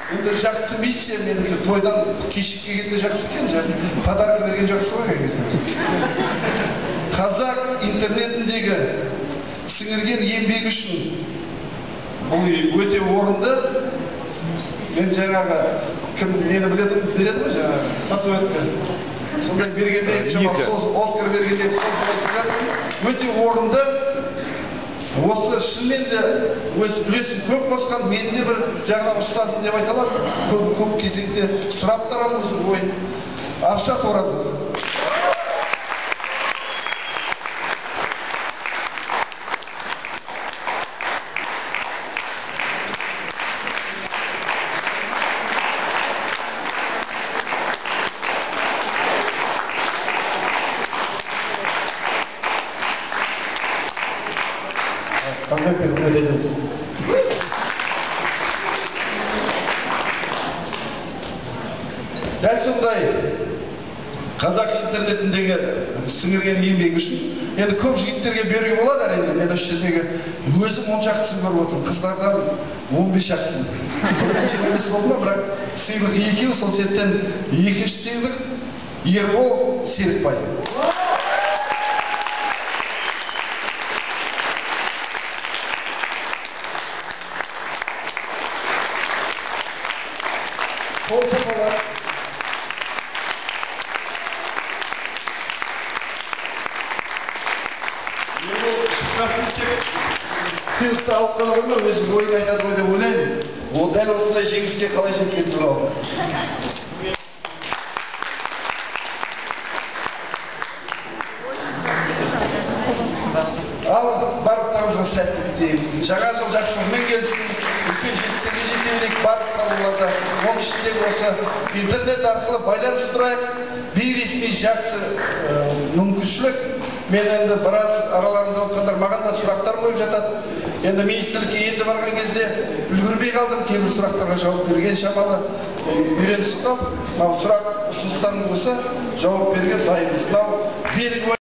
Енді жақсы миссия менікі, тойдан кешігіп келгенде жақсы екен, және подарка берген жақсы ғой кезде. Қазақ интернетіндегі сіңірген еңбегі үшін бұл өте орынды. Мен жаңағы кім мені біледі, береді ғой жаңағы статуэтка. Сондай бергенде, Оскар бергенде өте орынды. Осы шынымен де өз үлесін көп қосқан, мен де бір жағынан ұстазым деп айта аламын. Көп кезекте сұрап тұрамыз ойын. Аршат Оразов. Құрметпен құрмет етеміз. Дәл сондай қазақ интернетіндегі сіңірген еңбегі үшін енді көп жігіттерге беруге болады әрине. Мен осы жердегі өзім 10 шақтысын көріп отырмын, қыздардан 15 шақтысын. Сонымен жеңіс болды ма, бірақ сыйлық екеу, сол себептен екінші сыйлық Ербол Серікбай. Қол шапалақ. Сыйлықты алып қана қоймай, өз ойын айтады ғой деп ойлаймын. Ол дәл осындай жеңіске қалай жеткені туралы. Ал барлықтарыңызға сәттілік тілеймін. Жаңа жыл жақсылығымен келсін, үлкен жетістікке жете берейік барлық салаларда. Оның ішіндегі осы интернет арқылы байланыстырайық. Бейресми жақсы мүмкіншілік. Мен енді біраз араларыңызда отқандар маған да сұрақтар қойып жатады. Енді министрлікке енді барған кезде үлгермей қалдым, кейбір сұрақтарға жауап берген шамалы үйренісіп қалдық. Мынау сұрақ ұсыныстарыңыз болса, жауап беруге дайынбыз. Мынау берік